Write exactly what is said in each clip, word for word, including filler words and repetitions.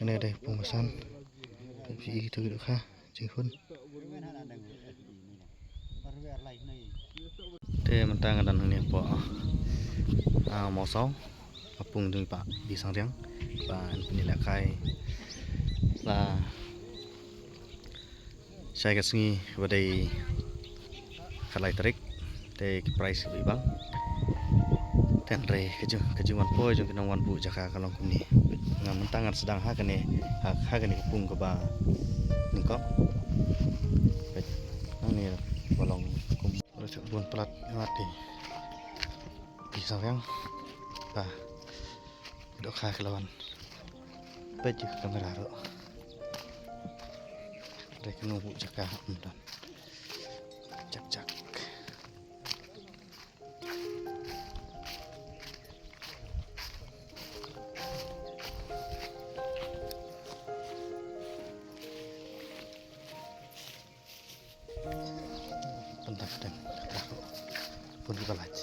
Kane dei pung ba san. Phi i tu ki dohkha jinghun. Te mynta nga don hangne hapoh, ah, Mawsaw. Ka pung jong i Bah Bisanriang ba yn pynlehkai la shai ka sngi ba dei khatlai tarik. Te ki prize kiba i bang. Te hynrei ka jing, ka jingwan poi jong ki nongwan buh jaka ka long kumne. Nga mynta ngan sdang ha kane, ha, ha kane ka pung kaba nyngkong. Peit, hangne ba long kum, bun palat, ngat dei. Bisanriang. Ba dohkha ki la wan. Peit ïa ka kamera ruh. Hynrei ki nongbuh jaka ym don. Chak chak. Pyndak dang, pun ka lach.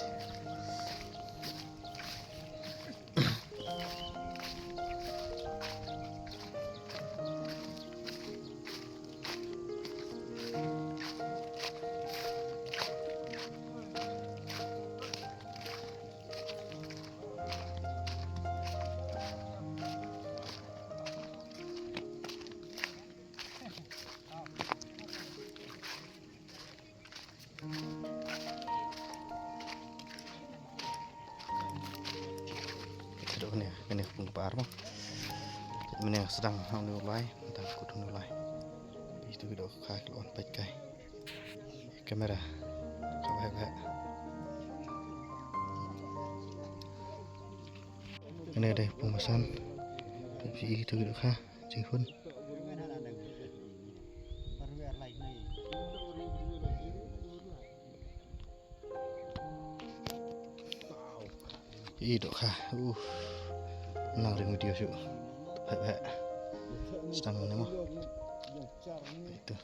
Ka dei kane, kane ka pung kaba ar mo. Mynne sdang hangne u lai, mynta kut hangne u lai. Peit tu ki dohkha ki la wan peit kai. Kamera. Ka bha bha. Kane dei pung ba san. Peit phi i tu ki dohkha jinghun. I dohkha. Uh. Nang ring video shuh. Phet phet. Sdang ne mo. Itu.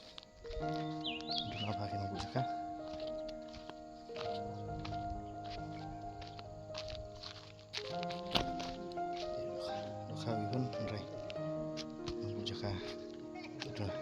Duna ba ki nongbuh jaka. Dohkha wi hun hynrei nongbuh jaka. Duna.